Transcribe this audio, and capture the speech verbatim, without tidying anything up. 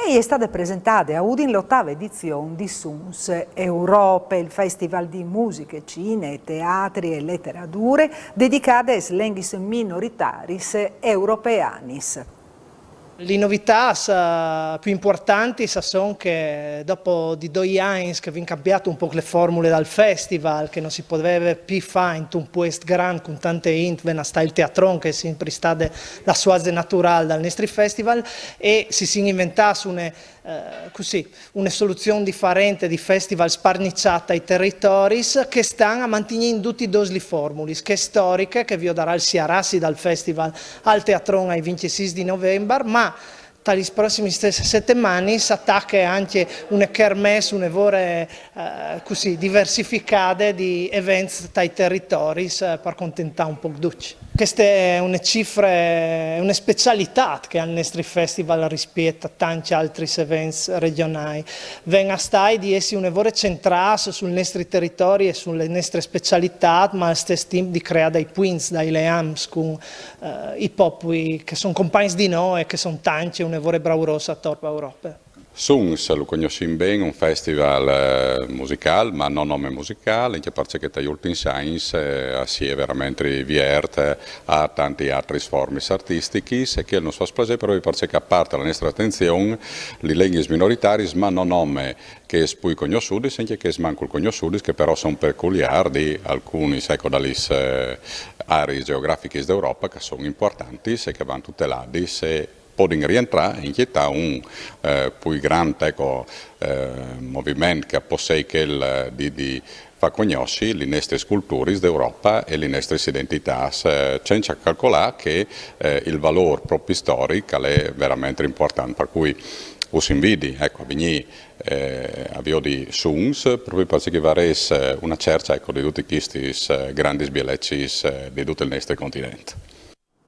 E je stade presentade a Udin l'otave edizion di Suns Europe, il festival di musiche, cine, teatri e leteradure dedicade a lis lenghis minoritaris europeanis. Lis novitâts eh, plui impuartantis a son che dopo di doi agns che o vin cambiât un pôc lis formulis dal festival, che no si podeve plui fâ intun puest grant cun tante int, ven a stâi il teatron, che al è simpri stât la suaze naturâl dal nestri festival, e si sin inventâts une, eh, cussì, une soluzion diferente di festival sparniçât tai teritoris, che a stan a mantignî in dutis dôs lis formulis, chê storiche, che o viodarà il siarâsi dal festival al teatron ai vincjesîs di Novembar, ma tai prossimis setemanis a tache ancje une kermesse, une vore eh, cussì, diversificade di events tai teritoris eh, par contentâ un pôc ducj. Cheste e je une cifre, une specialitât che al nestri festival rispiet a tancj altris events regjonâi. Ven a stâi di jessi une vore centrâts sul nestri teritori e su lis nestris specialitâts, ma al stes timp di creâ dai puints, dai leams cun eh, i popui che a son compagns di nô e che a son tancj e une vore braurôs ator pe Europe. Suns, lu cognossìn ben, un festival eh, musicâl, ma no nome musicâl, ancje parcè che tai ultins agns eh, si è verementri viert eh, a tantis altris formis artistichis, e chel nus fâs plasê propit parcè che al puarte la nestre atenzion lis lenghis minoritariis, ma no nome chês plui cognossudis, ancje chês mancul cognossudis, che però a son peculiârs di alcunis, eco, da lis eh, areis gjeografichis di Europe che a son impuartantis e che a van tuteladis e a podin rientrâ ancje ta un eh, plui grant, eco, eh, moviment che al pues sei chel di, di fâ cognossi lis nestris culturis di Europe e lis nestris identitâts, eh, cence calcolâ che eh, il valôr propit storic al è verementri impuartant, par cui us invidi, eco, a vignî eh, a viodi Suns, propit parcè che o varês eh, une cerce, eco, di dutis chestis eh, grandis bielecis eh, di dut il nestri continent.